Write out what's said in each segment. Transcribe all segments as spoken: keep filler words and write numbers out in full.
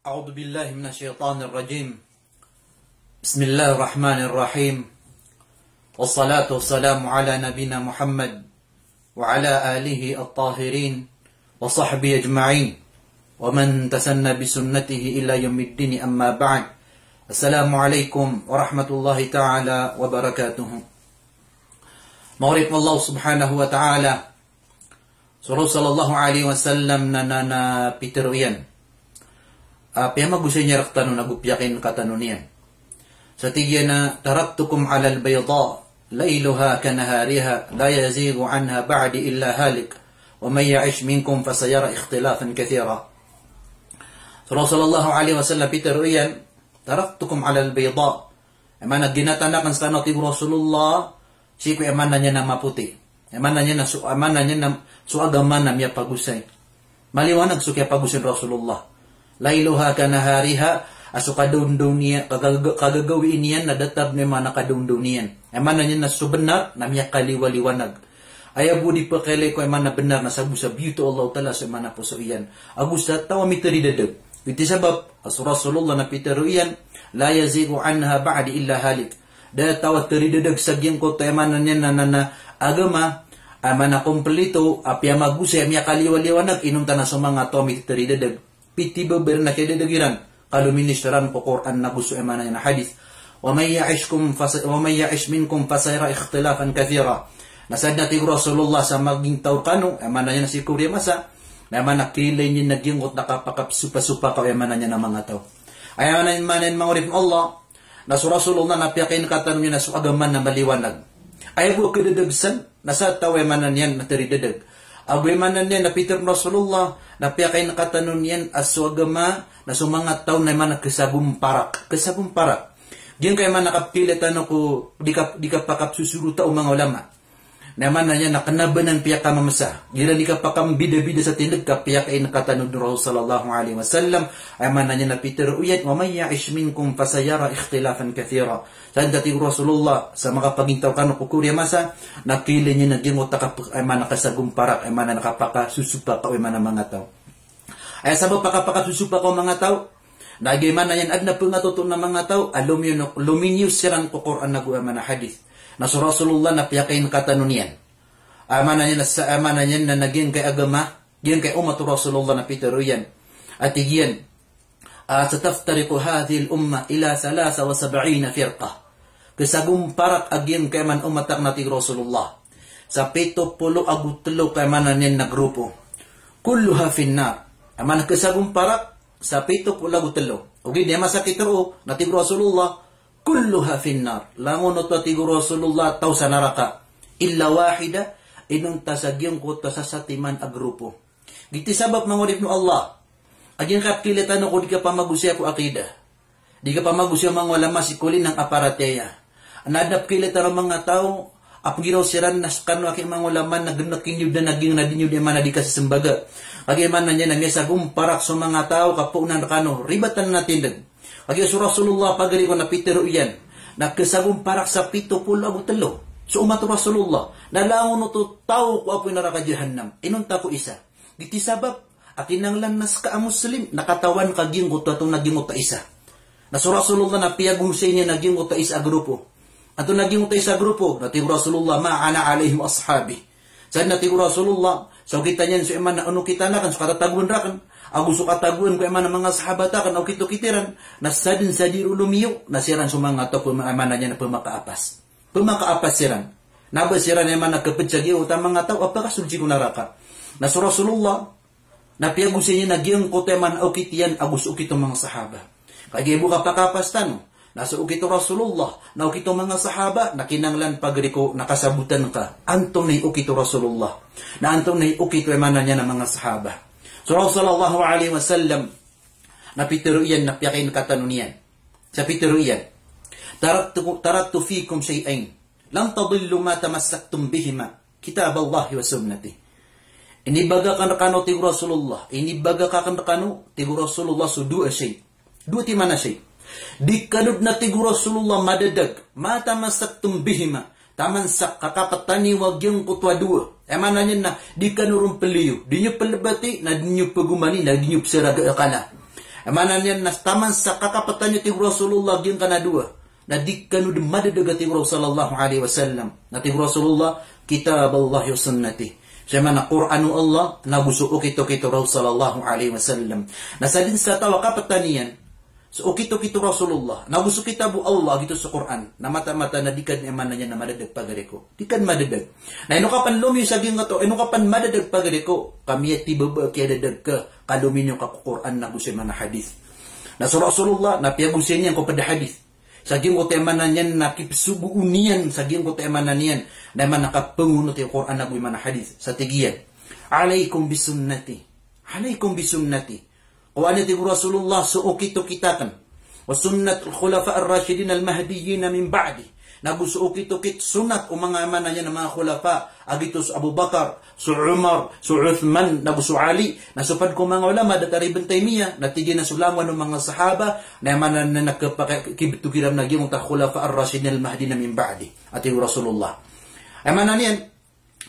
أعوذ بالله من الشيطان الرجيم. بسم الله الرحمن الرحيم. والصلاة والسلام على نبينا محمد وعلى آله الطاهرين وصحبه أجمعين ومن تسنى بسنته إلى يوم الدين، أما بعد. السلام عليكم ورحمة الله تعالى وبركاته. Manga oripn o Allah subhanahu wa ta'ala, so Rasul sallallahu alaihi wasallam na, na, na pitero iyan. Ah, piyamagosay niyan rktano na go piyakainkat tano niyan. Sa tig iyan a, "Taraktukum alal bayda, layluha kanahariha, la yazighu anha ba'di illa halik, wa man ya'ish minkum fasayara ikhtilafan kathira." So Rasul sallallahu alaihi wasallam pitero iyan, "Taraktukum alal bayda." Aya maana, ginatan akn skano, tig o Rasulullah, sii ko aya maana niyan na mapoti. Aya maana niyan na so, aya maana niyan na so agama na miyapagosay. Maliwanag so kiyapagosay o Rasulullah. Layluha kanahariha, a so kadaondaw niyan, kagaga-, kagagawii niyan na datar o aya maana kadaondaw niyan. Aya maana niyan na so bnar na miyakaliwaliwanag. Aya bo di pakailay ko aya maana bnar na sabo sa biyoto o Allah Ta'ala so aya maana poso iyan. Ago sa taw a miteridadeg. Giyoto i sabap a so Rasulullah na pitero iyan, "La yazighu anha ba'di illa halik." Da taw a teridadeg sa giyangkoto aya maana niyan na, na, na agama, aya maana komplito, a piyamagosay, a miyakaliwaliwanag, inonta na so manga taw a miteridadeg. Piti ba ba iran a kidadadeg iran, ka lominiyo siran ko Qur'an ago so aya maana niyan na hadith. "Wa man ya'ish kum fasa-, wa man ya'ish minkum fasayara ikhtilafan kathira." Na sadn a tig o Rasulullah sa magintaw rkano, aya maana niyan na sii ko oriyan a masa, na aya maana kiilay niyan na giyangkoto a kapakapsopasopak o aya maana niyan na manga taw. Aya maana niyan, maana niyan, manga oripn o Allah, na so Rasulullah na piyakainkat tano niyan na so agama na maliwanag. Aya bo a kadadeg san, na sa taw aya maana niyan na teridadeg. Ago aya maana niyan na pitero o Rasulullah, na piyakainkat tano niyan a so agama, na so manga taw na aya maana kesagomparak. Kesagomparak. Giyangkai aya maana kapkiilay tano ko di ka, di kapakapsosorota o manga ulama. Na aya maana niyan na kena ba anan piyakamamesa. Giyanan i kapakambidabida sa tindeg ka piyakainkat tano o Rasul sallallahu alaihi wasallam. Aya maana niyan na pitero iyan, "Wa man ya'ish minkum fasayara ikhtilafan kathira." Sadn a tig o Rasulullah, sa makapagintaw rkano ko oriyan a masa, na kiilay niyan na giyangkoto a kap-, aya maana kesagomparak, aya maana na kapakasosopak o aya maana manga taw. Aya sabap a kapakasosopak o manga taw, na giya aya maana niyan adn a pengatoto na manga taw a lomiyo-, lominiyo siran ko Qur'an ago aya maana hadith. Na so Rasulullah na piyakainkat tano niyan. Aya maana niyan na sa, aya maana niyan na, na giyangkai agama, giyangkai ummat o Rasulullah na pitero iyan. A tig iyan, ah, "Sataftariqu hadhihil ummah ila thalatha wa sab'ina firqah." Kesagomparak a giyangkai aya maana ummat akn, a tig o Rasulullah, sa pito polo ago telo ka aya maana niyan na grupo. "Kulluha finnar." Aya maana kesagomparak sa pito polo ago telo. Ogaid na aya masa a kitero, na tig o Rasulullah, "Kulluha finnar." Langon oto, a tig o Rasulullah, taw sa naraka. "Illa wahida," inonta sa giyangkoto a sasatiman a grupo. Giyoto i sabap, manga oripn o Allah, a giyangkai a kiilay tano ko di kapamagosaya ko aqidah, di kapamagosaya o manga ulama sii ko linang a paratiyaya, na adn a pkiilay tano a manga taw a pegiraw siran na skano aki manga ulama na genek iyo dn a giyangkanan a di niyo dn aya maana di kasesembaga. Kagiya aya maana niyan na miyasagomparak so manga taw ka poonan rkano, ribat anan a tindeg. Kagiya so Rasulullah, pagari ko, na pitero iyan na kesagomparak sa pito polo ago telo so ummat o Rasulullah, na langon oto taw ko apoy naraka jahannam. Inonta ko isa. Giyoto i sabap a kinanglan na ska a Muslim na katawan ka giyangkoto a taw na giyangkoto a isa. Na so Rasulullah na piyagosay niyan a giyangkoto a isa a grupo. Antonaa giyangkoto a isa a grupo? Na tig o Rasulullah, "Ma ana alaihi wa ashabi." Sadn a tig o Rasulullah, sa okitan iyan so aya maana onokitan akn, so katatagoan rakn, ago so katagoan ko aya maana manga sahabat akn a okit-okit iran, na sadn sa di roo lomiyo, na siran so manga taw ko aya maana niyan na pemakaapas. Pemakaapas siran. Na ba siran aya maana keped sa giyangkoto a manga taw a pakasold sii ko naraka. Na so Rasulullah, na piyagosay niyan a giyangkoto aya maana okit iyan ago so okit o manga sahaba. Kagiya bo kapakaapas tano, na so okit o Rasulullah, na okit o manga sahaba, na kinanglan, pagari ko, na kasabotan ka antonaa i okit o Rasulullah, na antonaa i okit o aya maana niyan a manga sahaba. So Rasul sallallahu alaihi wasallam na pitero iyan, na piyakainkat tano niyan. Sa pitero iyan, "Taraktu, taraktu fikum shay'ain lan tadillu ma tamassaktum bihima, kitaballahi wa sunnati." Inibagak akn rkano, tig o Rasulullah, inibagak akn rkano, tig o Rasulullah, so dowa shay. Dowa timan a shay. Di kano dn, a tig o Rasulullah, madadag, ma tamassaktum bihima, taman sa kakapetaniyo a giyangkoto a dowa. Aya maana niyan na di kano ron peliyo, di niyo pelebati, na di niyo pegomani, na di niyo pesaraga a kala. Aya maana niyan na taman sa kakaptan iyo, tig o Rasulullah, giyangkanan a dowa, na di kano dn madadag, a tig o Rasulullah sallallahu alaihi wasallam. Na tig o Rasulullah, "Kitaballahi wa sunnati." So aya maana Qur'an o Allah, nago so okit-okit o Rasul sallallahu alaihi wasallam. Na sadn sa taw a kaptan iyan so okit-okit o Rasulullah, nago so kitab o Allah, giyoto so Qur'an, na mataan-mataan na di ka dn, aya maana niyan na madadag, pagari ko. Di ka dn madadag. Na ino ka pn lomiyo sa giyangkoto, ino ka pn madadag, pagari ko, ka miyatibaba a kiyadadag ka, ka lomiyo ka ko Qur'an nago so aya maana hadith. Na so Rasulullah, na piyagosay niyan ko pd a hadith. Sa giyangkoto aya maana niyan na kipsogoon iyan, sa giyangkoto aya maana niyan, na aya maana kapangonoti ko Qur'an nago aya maana hadith. Sa tig iyan, "Alaikum bi sunnati. Alaikum bi sunnati." Kowaa niyo, tig o Rasulullah, so okit-okit akn. "Wa sunnatil khulafa'ir rashidin al mahdiyyin min ba'di." Nago so okit-okit sunnat o manga, aya maana niyan, manga khulafa, a giyoto so Abu Bakar, so Umar, so Uthman, nago so Ali, na so pd ko manga ulama, datar i Ibn Taymiyyah, na tig iyan a so langowan o manga sahaba, na aya maana niyan na kepakay, kibthowan iran na giyangkoto a khulafa'ir rashidin al mahdiyyin min ba'di, a tig o Rasulullah. Aya maana niyan,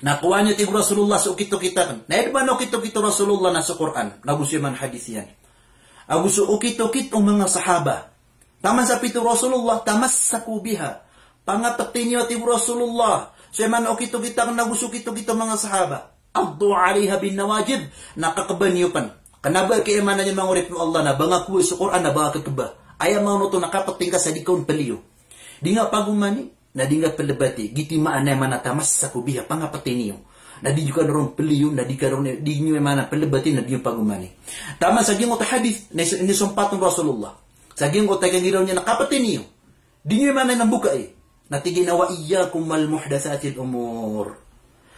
na kowaa niyo, tig o Rasulullah, so okit-okit akn. Na aya dn man a okit-okit o Rasulullah na so Qur'an, nago so aya maana hadith iyan. Ago so okit-okit o manga sahaba. Taman sa pitharo o Rasulullah, "Tamassaku biha." Pangapti niyo, tig o Rasulullah, so aya maana okit-okit akn nago so okit-okit o manga sahaba. "Addu alaiha bin nawajidh." Na kakba niyo pn. Kna ba, aya maana niyan, manga oripn o Allah, na ba nga kowa so Qur'an na ba nga kakba. Aya maana oto na kapti ngka sa di ka on pliyo. Di nga pagomani, na di nga plbati. Giyoto i maana, aya maana, "Tamassaku biha", pangapti niyo. Na di niyo kano ron pliyo, na di kano ron, di niyo, aya maana, plbati, na di niyo pagomani. Taman sa giyangkoto a hadith na inisompatan o Rasulullah. Sa giyangkoto a kagiraw niyan na kapti niyo. Di niyo, aya maana, mbokai. Na tig iyan a, "Wa iyyakum wal muhdathatil umur."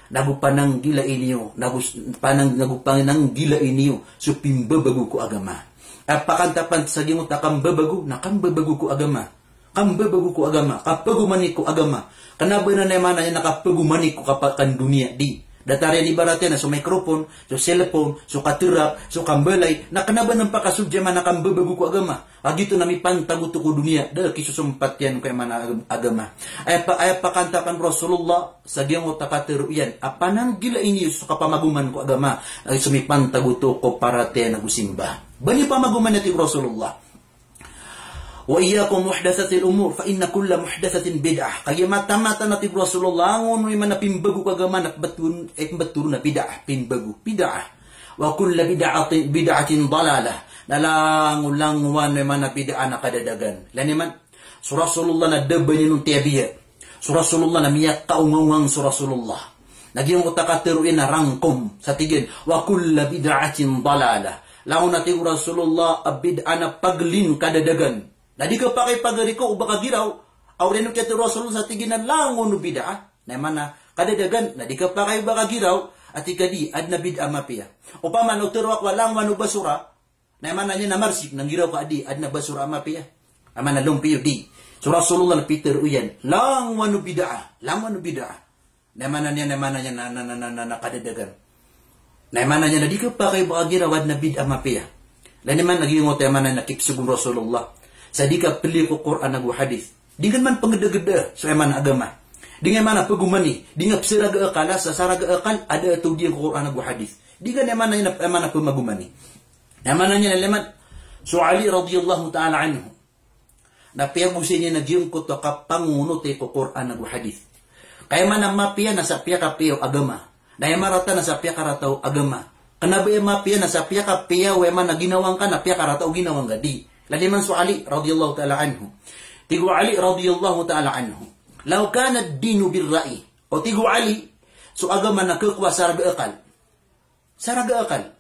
Nago pananggilai niyo, nago s-, panang-, nago pananggilai niyo so pimbabago ko agama. Aya pakantapan sa giyangkoto a kambabago, na kambabago ko agama. Kambabago ko agama, kapagomani ko agama. Kna ba nan, aya maana niyan, na kapagomani ko kapakan doniya, di. Datar iyan, ibarat iyan, na so microphone, so cellphone, so katrap, so kambalay, na kna ba nan pakasold, aya maana, kambabago ko agama. A giyoto na mipantag oto ko doniya, da a kisosompat iyan ko, aya maana, agam-, agama. Aya pa-, aya pakantapan o Rasulullah sa giyangkoto a katharo iyan a pananggilai niyo so kapamagoman ko agama, a so mipantag oto ko paratiyaya nago simba. Ba niyo pamagoman, a tig o Rasulullah. "Wa iyyakum muhdathatil umur, fa inna kulla muhdathatin bid'ah." Kagiya mataan-mataan, a tig o Rasulullah, langon o, aya maana, pimbago ko agama na pmbthoron, eh, pmbthoron a bid'ah, pimbago, bid'ah. "Wa kulla bid'atin, bid'atin dalalah." Na langon, langowan o, aya maana, bid'ah na kadadagan. Lagid iman, so Rasulullah na da a ba niyan on tiyabiya. So Rasulullah na miyakaongaongang so Rasulullah. Na giyangkoto a katharo iyan na rangkom. Sa tig iyan, "Wa kulla bid'atin dalalah." Langon, a tig o Rasulullah, a bid'ah na paglin, kadadagan. Na di kapakay, pagari ko, o ba ka giraw. Aw, oriyan o kiyatharo o Rasulullah, sa tig iyan a langon o bid'ah na, aya maana, kadadagan, na di kapakay o ba ka giraw. A tig ka di, adn a bid'ah a mapiya. Opama na o tharo ako a langowan o basura, na aya maana niyan na marsik, na nggiraw ka a di, adn a basura a mapiya. Aya maana, lompiyo, di. So Rasulullah na pitharo iyan, langowan o bid'ah, langowan o bid'ah. Na aya maana niyan, aya maana niyan na, na, na kadadagan. Na aya maana niyan na di kapakay o ba ka giraw, adn a bid'ah a mapiya. Lagid iman, lagid iyan oto, aya maana niyan na kipsogoon o Rasulullah. Sa di ka pliyo ko Qur'an ago hadith. Di ngka man pngdagda so, aya maana, agama. Di ngka, aya maana, pagomani. Di ngka psaraga akal, sa saraga akal, a da a tawdiyan ko Qur'an ago hadith. Di ngka, aya maana niyan, aya maana, pmagomani. Aya maana niyan, lagid iman, so Ali radhiyallahu ta'ala anhu, na piyagosay niyan a giyangkoto a kapangonoti ko Qur'an ago hadith. Ka aya maana mapiya na sa piyakapiya o agama. Na aya marata na sa piyakarata o agama. Kna ba aya mapiya na sa piyakapiya o, aya maana, ginawa ngka na piyakarata o ginawa ngka, di. Lagid iman so Ali radhiyallahu ta'ala anhu. Tig o Ali radhiyallahu ta'ala anhu, "Law kana ad-dinu bir-ra'yi." O tig o Ali, so agama na khakowa sa raga akal. Sa raga akal.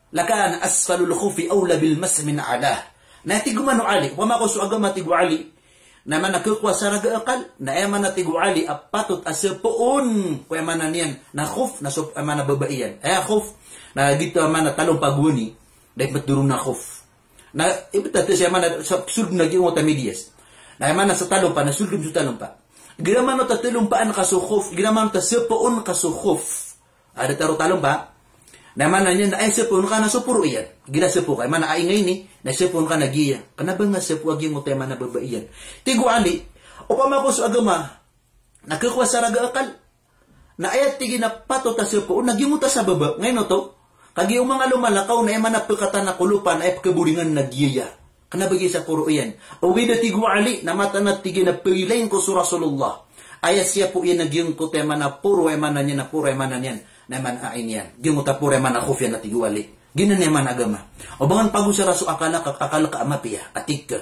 "Lakana asfalul khuffi awla bil mashi min a'lah." Na tig man o Ali, opama ko so agama, tig o Ali, na aya maana khakowa sa raga akal, na aya maana, tig o Ali, a patot a sapoon ko, aya maana niyan, na khuf, na so, aya maana, baba iyan. Aya khuf, na giyoto, aya maana, talompa gowani, da i ptharoon a khuf. Na ibtad, aya maana, sa, sold na giyangkoto a medyas. Na aya maana sa talompa, na sold so talompa. Igira man oto a talompaan ka so khuf, igira man oto a sapoon ka so khuf. A datar o talompa, na aya maana niyan na aya sapoon ka na so poro iyan. Igira sapo ka, aya maana, a ingay ini, na sapoon ka na giya. Kna ba nga sapo a giyangkoto, aya maana, baba iyan. Tig o Ali, opama ko so agama na khakowa sa raga akal, na aya, tig iyan, a patot a sapoon na giyangkoto a sa baba. Ngayon oto, Kagiya o manga lomalakaw na aya maana pekatan a kolopan, aya pekaboringan na giyaya. Kena ba giya sa poro iyan. Ogaid a tig o Ali, na mataan a tig iyan a pegilain ko so Rasulullah. Aya siyapo iyan a giyangkoto aya maana poro, aya maana niyan a poro, aya maana niyan. Na aya maana ain iyan. Giyangkoto a poro, aya maana khof iyan a tig o Ali. Giyanan aya maana agama. O ba ngan pagosara so akal ka, akal ka a mapiya, a tig ka.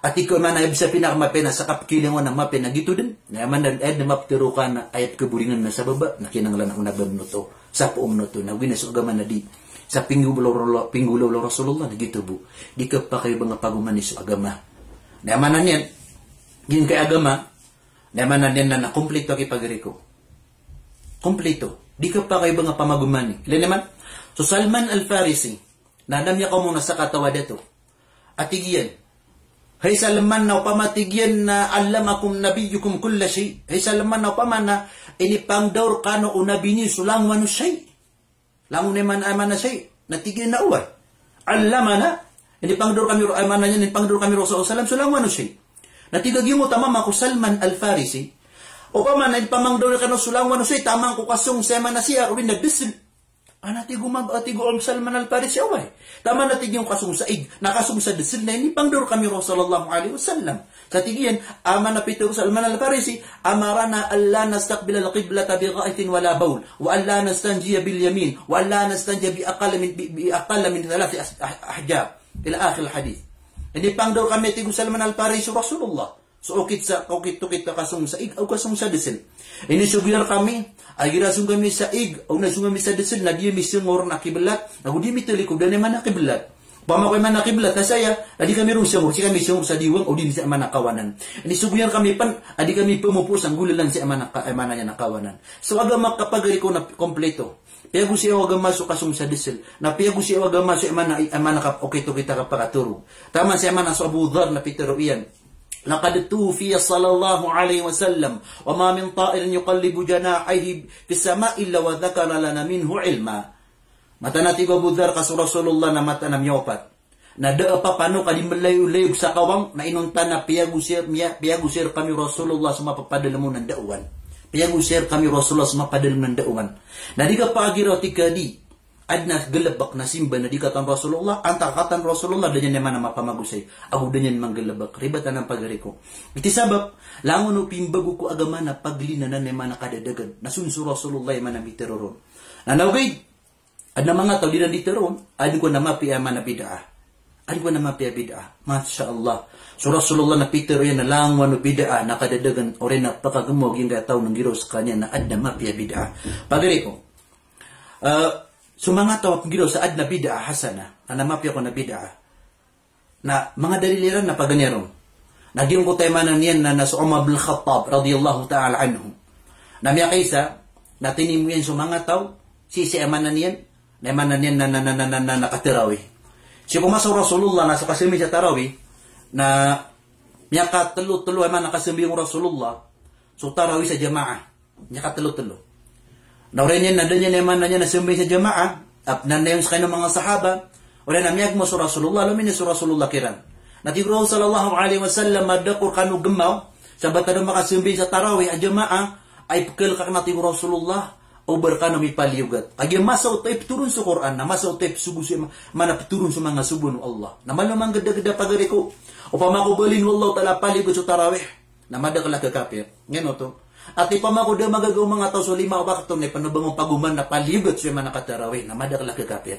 A tig ka maana aya bisa pinakamapiya na sa kapkilingon a mapiya na giyoto den. Na aya maana aya den mapetero ka na aya pekaboringan na sa baba, na kinanglan a onabn oto. Sapoon oto. Na giyanan so agama na di. Sa pinggolaw, pinggolaw o Rasulullah na giyoto bo. Di kapakay o ba nga pagomani so agama. Na aya maana niyan, giyangkai agama, na aya maana niyan na, na kompleto aki pagari ko. Kompleto. Di kapakay o ba nga pamagomani. Ilay niyo man, so Salman Al-Farisi, na adn a miyakaoma on a sakataw a dato. A tig iyan, "Hay Salman, na opama," tig iyan, "na allamakum nabiyyukum kulla shay'. Hay Salman, na opama na inipangdaor kano o nabi niyo so langowan o shay'." Langon aya maana, aya maana shay'. Na tig iyan a oway. "Allamana." Inipangdaor kami, aya maana niyan, inipangdaor kami o Rasulullah sallam so langowan o shay'. Na tig a giyangkoto a mama ko Salman Al-Farisi, opama na inipamangdaor kano so langowan o shay', taman ko kasong sa aya maana siyar, odi na desel. Ana tig o mam-, a tig o Salman Al-Farisi, oway. Taman a tig iyan kasong sa ig, na kasong sa desel na inipangdaor kami o Rasulullah sallallahu alaihi wasallam. Sa tig iyan, aya maana pitero o Salman Al-Farisi, "Amarana alla nastaqbila al-qiblata bi gha'itin wala bawl, wa alla nastanjiya bil yamin, wa alla nastanjiya bi aqalla min, bi, bi aqalla min thalathi as-, ah-, ahjar." Ila akhir al-hadith. Inipangdaor kami, tig o Salman Al-Farisi, o Rasulullah. So okit sa, okit-okit a kasong sa ig, ago kasong sa desel. Inisogo iyan rkami, a igira song kami sa ig, ago na song kami sa desel, na di ami songor na kiblat, ago di ami talikod aya maana kiblat. Opama ko aya maana kiblat na saya, na di kami ron songor, sii kami songor sa diwang, odi na sa aya maana kawanan. Inisogo iyan rkami pen, a di kami pemopo sa nggolalan sa aya maana ka-, aya maana niyan a kawanan. So agama ka pagari ko na kompleto. Piyagosaya o agama so kasong sa desel. Na piyagosaya o agama so aya maana, aya maana ka-, okit-okit a kapakatorog. Taman sa aya maana so Abu Dharr na pitero iyan, "Laqad tuwuffiya sallallahu alaihi wasallam, wa ma min ta'irin yuqallibu janahaihi fis sama'i illa wa dhakara lana minhu ilma." Mataan a tig o Abu Dharr ka so Rasulullah na mataan a miyawapat. Na da a papano ka di melayolayog sa kawang, na inonta na piyagosaya, miya-, piyagosaya rkami o Rasulullah so mapapadalem on a ndaowan. Piyagosaya rkami o Rasulullah so mapapadalem on a ndaowan. Na di ka pagiraw, tig ka, di adn a galebek na simba na di katawan o Rasulullah, antaa katawan o Rasulullah, da niyan aya maana mapamagosay. Ago da niyan manggalebek. Ribat anan pagari ko. Giyoto i sabap, langon o pimbago ko agama na paglinanan aya maana kadadagan. Na so, so Rasulullah aya maana mitero ron. Na, na ogaid, adn a manga taw di iran di teroon, adn ko na mapiya aya maana bid'ah. Adn ko na mapiya bid'ah. Masha Allah. So Rasulullah na pitero iyan a langowan o bid'ah na kadadagan, oriyan a pekagemaw o giyangkaya taw na nggiraw sekaniyan na adn a mapiya bid'ah. Pagari ko. Eh, so manga taw a penggiraw sa adn a bid'ah hasanah, na mapiya ko na bid'ah. Na manga dalil iran na paganay ron. Na giyangkoto aya maana niyan na, na so Umar bin Khattab radiyallahu ta'ala anhu. Na miyakaisa, na tinimo iyan so manga taw, sii sa aya maana niyan, na aya maana niyan na, na, na katarawi. Sii ko masa o Rasulullah na so kasambayang sa tarawih, na miyakatelo-telo aya maana kasambayang o Rasulullah so tarawih sa jamaah. Miyakatelo-telo. Na oriyan iyan na da niyan aya maana niyan na sambayang sa jamaah, a penanayon sekaniyan o manga sahaba, oriyan a miyagemaw so Rasulullah, lominiyo so Rasulullah kiran. Na tig o Rasul sallallahu alaihi wasallam a da ko rekano gemaw, sabaad a da makasambayang sa tarawih a jamaah, a ipekelek aken, a tig o Rasulullah, o ba rekano mipaliyogat. Kagiya masa oto a ipetoron so Qur'an, na masa oto a ipesogo so, aya maana petoron so manga sogoan o Allah. Na malo manggedageda pagari ko. Opama ko balin o Allah Ta'ala a paliyogat so tarawih, na madakel a kekapir. Giyoto. Ati opama ko da magaga o manga taw so lima wakto na ipenobang o pagoman na paliyogat so aya maana katarawih, na madakel a kekapir.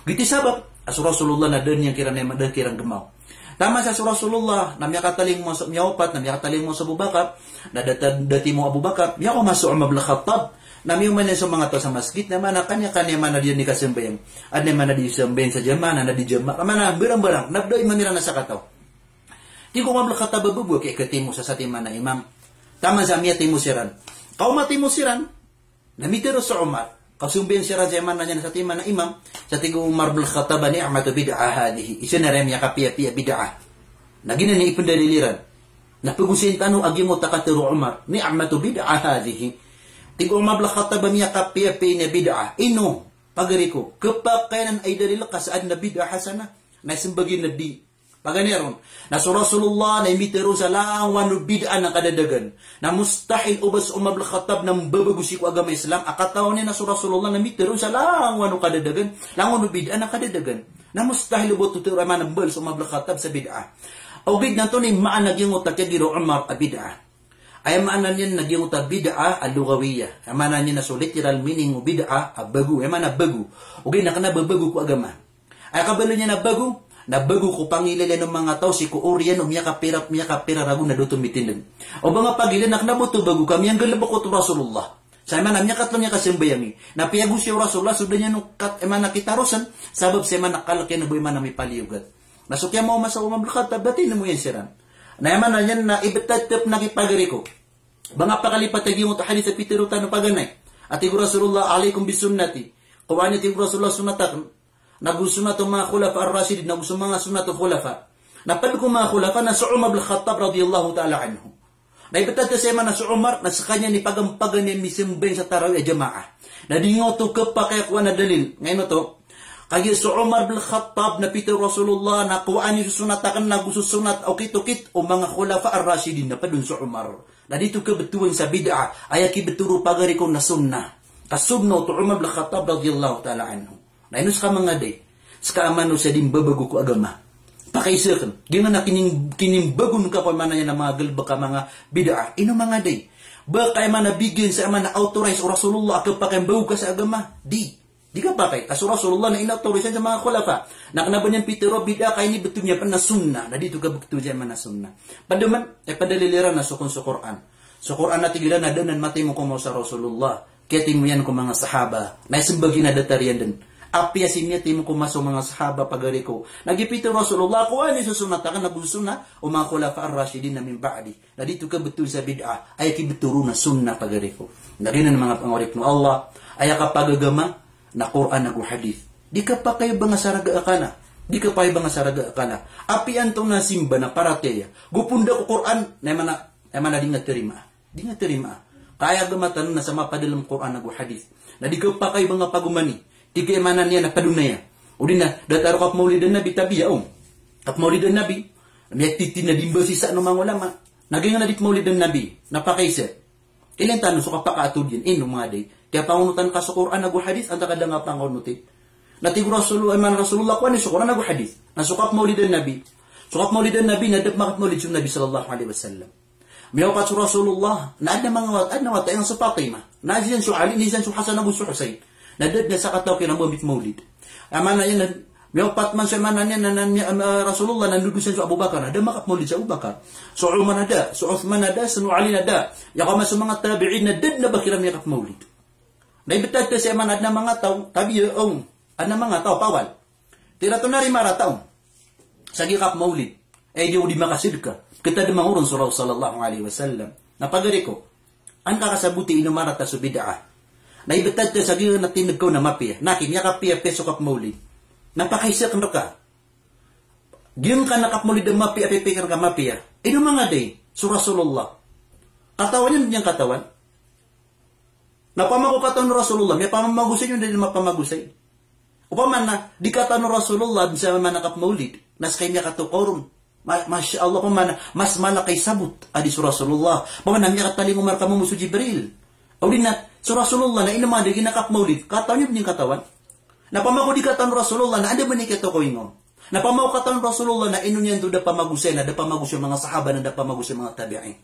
Giyoto i sabap a so Rasulullah na da niyan kiran, da kiran gemaw. Taman sa so Rasulullah na miyakatalingoma so, miyawapat, na miyakatalingoma so Abu Bakar, na da, da timo o Abu Bakar, miyaoma so Umar bin Khattab, na miyaoma niyan so manga taw sa masgit, na aya maana kaniyan, kaniyan aya maana di niyan kasambayang. Adn a aya maana di sambayang sa jamaah, na di jamaah, aya maana mbarangbarang, na da imam iran a sakataw. Tig o Umar bin Khattab a ba bo aki katimo sa satiman a imam. Taman sa miyatimo siran. Kaoma timo siran, na mitero so Umar. Kasambayang siran sa aya maana niyan satiman a imam. Sa tig o Umar bin Khattab a, "Ni'matu bid'ah hadhihi." Isa na ran miyakapiyapiya bid'ah. Na giyanan i ipendalil iran. Na pegosayin tano a giyoto a katero o Umar. "Ni'matu bid'ah hadhihi." Tig o Umar bin Khattab a miyakapiyapiya ini a bid'ah. Ino, pagari ko, kepakay anan a idalil ka sa adn a bid'ah hasanah. Na isembag iyan a di. Paganay ron. Na so Rasulullah na imbitero sa langowan o bid'ah na kadadagan. Na mustahil o ba so Umar bin Khattab na mbabago sii ko agama Islam a katawan iyan na so Rasulullah na imbitero sa langowan o kadadagan, langowan o bid'ah na kadadagan. Na mustahil o ba oto tero, aya maana, mbal so Umar bin Khattab sa bid'ah. Ogaid na antonaa i maana giyangkoto a kiyabira o Umar a bid'ah? Aya maana niyan na giyangkoto a bid'ah a lughawiyah. Aya maana niyan na so literal meaning o bid'ah a bago. Aya maana bago. Ogaid na kena ba bago ko agama. Aya kabaloy niyan a bago, na bago ko pangilay iyan o manga taw sii ko oriyan o miyakapira, miyakapira ragon a da oto mitindeg. O ba nga pagilay na kena ba oto bago ka miyanggalebek oto o Rasulullah. Sa aya maana miyakatlo, miyakasambayang i. Na piyagosi o Rasulullah so da niyan o kat, aya maana, kitarosen, sabap sa aya maana kalek iyan a ba aya maana mipaliyogat. Na so kiyamaoma sa Umar bin Khattab, da tinemo iyan siran. Na aya maana niyan na ibetad tep na ki pagari ko. Ba nga pakalipat a giyangkoto a hadith a pitero tano paganay. A tig o Rasulullah, "Alaykum bi sunnati." Kowaa niyo, tig o Rasulullah, sunnat aken. Nago sunnat o manga khulafa ar-rashidin, nago so manga sunnat o khulafa. Na ped ko manga khulafa na so Umar bin Khattab radiyallahu ta'ala anhu. Na ibetad tep sa aya maana so Umar, na sekaniyan i pagampagan iyan misambayang sa tarawih a jamaah. Na di nga oto kepakay a kowan a dalil. Ngayon oto, kagiya so Umar bin Khattab na pitero o Rasulullah, na kowaa niyo so sunnat aken, nago so sunnat okit-okit o manga khulafa ar-rashidin, na ped on so Umar. Na di oto kebetowan sa bid'ah, aya kibetero o pagari ko na sunnah. Ka sunnah oto o Umar bin Khattab radiyallahu ta'ala anhu. Na ino seka mangaday? Seka a manosiya di mbabago ko agama. Pakaisa aken. Giyanan a kinim-, kinimbagon ka ko aya maana niyan a manga galebek a manga bid'ah. Ino mangaday? Ba ka aya maana bigan sa aya maana authorize o Rasulullah a kepakay a mbago ka sa agama? Di. Di kapakay. Ka so Rasulullah na in-authorize iyan sa manga khulafa. Na kena ba niyan pitero a bid'ah ka inibetowan iyan pen na sunnah. Na di oto kebetowan sa aya maana sunnah. Ped man, e, ped a dalil iran na so kon so Qur'an. So Qur'an na tig iran na da anan matimo ko masa o Rasulullah. Kiyatimo iyan ko manga sahaba. Na isembag iyan a datar iyan den. Apiya sii miyatimo ko masa o manga sahaba, pagari ko, na gii pitero o Rasulullah, kowaa niyo so sunnat aken nago so sunnah o manga khulafa ar-rashidin min ba'di. Na di oto kebetowan sa bid'ah. Aya kibetero on na sunnah, pagari ko. Na giyanan manga pangoripen o Allah. Aya kapagagama na Qur'an ago hadith. Di kapakay o ba nga sa raga a kala. Di kapakay o ba nga sa raga a kala. Apiya antonaa a simba na paratiyaya, go pondok o Qur'an, na aya maana, aya maana di nga terima. Di nga terima. Ka aya agama tano na sa mapadalem Qur'an ago hadith. Na di kapakay o ba nga pagomani. Tig a aya maana niyan na padonaya. O di na, datar o kapmawlid a Nabi, tabiya, o. Kapmawlid a Nabi. Miyatiti na di mbasisa o manga ulama. Na giyanan a di pmawlid a Nabi. Na pakaisa. Ilay tano so kapakaatod iyan, ino mangaday? Kiyapangonotan ka so Qur'an ago hadith, antaa ka da nga pangonoti? Na tig o Rasul, aya maana, Rasulullah, kowaa niyo so Qur'an ago hadith. Na so kapmawlid a Nabi. So kapmawlid a Nabi, na da pmakapmawlid so Nabi sallallahu alaihi wasallam. Miyawapat so Rasulullah, na aden a manga wata, aden a wata iyan so Fatima. Na aden iyan so Ali, na aden iyan so Hasan ago so Husayn. Na da den a sakataw kiran a ba mipmawlid. Aya maana niyan na, miyawapat man so, aya maana niyan na, na, na, ah, Rasulullah, na ndodos iyan so Abu Bakar, na da makapmawlid so Abu Bakar. So Umar na da, so Uthman na da, so Ali na da. Aya kaoma so manga tabi'in na da den a ba kiran miyakapmawlid. Na ibetad tep sa aya maana aden a manga taw, tabiya, o. Aden a manga taw, pawal. Tirato na ri marata on sa gii kapmawlid. Ay di o di makasedka. Keta di mangoron so Rasul sallallahu alaihi wasallam. Na pagari ko, an ka kasaboti ino marata so bid'ah. Na ibetad tep sa gii na tineg ka on na mapiya. Na ki, miyakapiya-piya so kapmawlid. Na pakaisa aken reka. Giyangkanan a kapmawlid a mapiya, pipikir ka mapiya. Ino mangaday? So Rasulullah. Katawan iyan, di niyan katawan. Na opama ko katawan o Rasulullah, miyapamagosay niyo, di mapamagosay. Opama na di katawan o Rasulullah, di sa aya maana kapmawlid, na seka i miyakatokaw ron. Ma-, Masha Allah, opama na mas mala ka i sabot a di so Rasulullah. Opama na miyakatalingoma reka momos so Jibril. O di na, so Rasulullah, na ino mangaday, giya kapmawlid. Katawan iyan, di niyan katawan. Na opama ko di katawan o Rasulullah, na anda ba niyan kiyatokawi ngka on? Na opama ko katawan o Rasulullah na ino niyan oto da pamagosay, na da pamagosay o manga sahaba, na da pamagosay o manga tabi'in.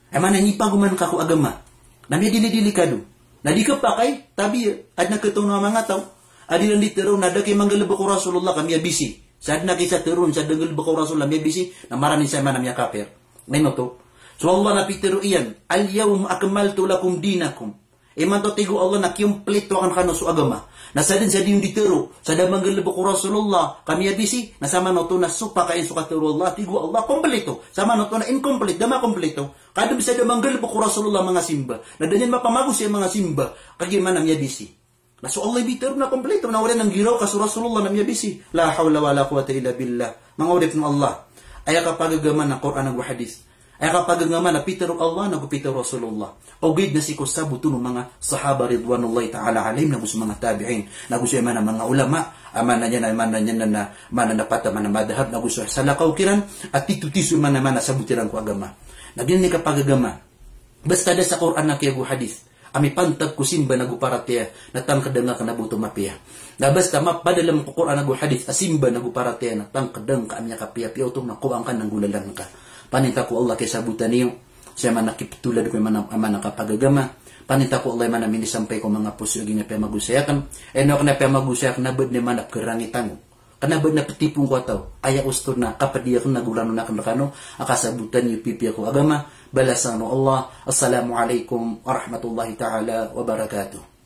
Aya maana niyan, ipagoman ka ko agama. Na miyadili-dili ka do. Na di kapakay, tabiya, aden a ketoon a manga taw a di iran di tero na da ki manggalebek o Rasulullah ka miyabisi. Sa aden a kisa tero on sa da nggalebek o Rasulullah, miyabisi, na marani sa aya maana miyakapir. Na ino oto? So Allah na pitero iyan, "Al-yawma akmaltu lakum dinakum." Imanto, tig o Allah, na kiyomplito akn rkano so agama. Na sadn sa di on di tero, sa da manggalbk o Rasulullah ka miyabisi, na samanoto na sopak iyan so katero o Allah, tig o Allah, komplito. Samanoto na incomplete, da makomplito. Kadm sa da manggalbk o Rasulullah manga simba, na da niyan mapamagosay a manga simba, kagiya man a miyabisi. Na so Allah i bitero na komplito, na oriyan a nggiraw ka so Rasulullah na miyabisi. La hawla wala quwwata illa billah. Manga oripn o Allah. Aya kapagagama na Qur'an ago hadith. Aya kapagagama na pitharo o Allah, nago pitharo o Rasulullah. Ogaid na sii ko sabot on o manga sahaba ridwanullahi ta'ala alaihim, nago so manga tabi'in, nago so aya maana manga ulama, a maana niyan na, maana niyan na, maana na pat a maana madhab, nago so salakaw kiran, a tito-tito so maana, maana sabot iran ko agama. Na giyanan i kapagagama. Basta da sa Qur'an a kiyago hadith a mipantag ko simba nago paratiyaya, na tangkda ngka kna bo oto mapiya. Na basta mapadalm ko Qur'an ago hadith a simba nago paratiyaya, na tangkda ngka a miyakapiyapiya oto, na kowaan ka na nggolalan ka. Paninta ko Allah kiyasabotan iyo, sa aya maana kiptolad ko aya maana, aya maana kapagagama. Paninta ko Allah aya maana minisampay ko manga poso a gii niyan piyamagosay akn. Ino akn a piyamagosay akn na badn aya maana pkharangit angko. Kna ba na ptipon ko a taw, aya osto na kapdi akn na goranon akn rkano a kasabotan iyo pipiya ko agama, balasan o Allah. Assalamu alaikum warahmatullahi ta'ala wabarakatuh.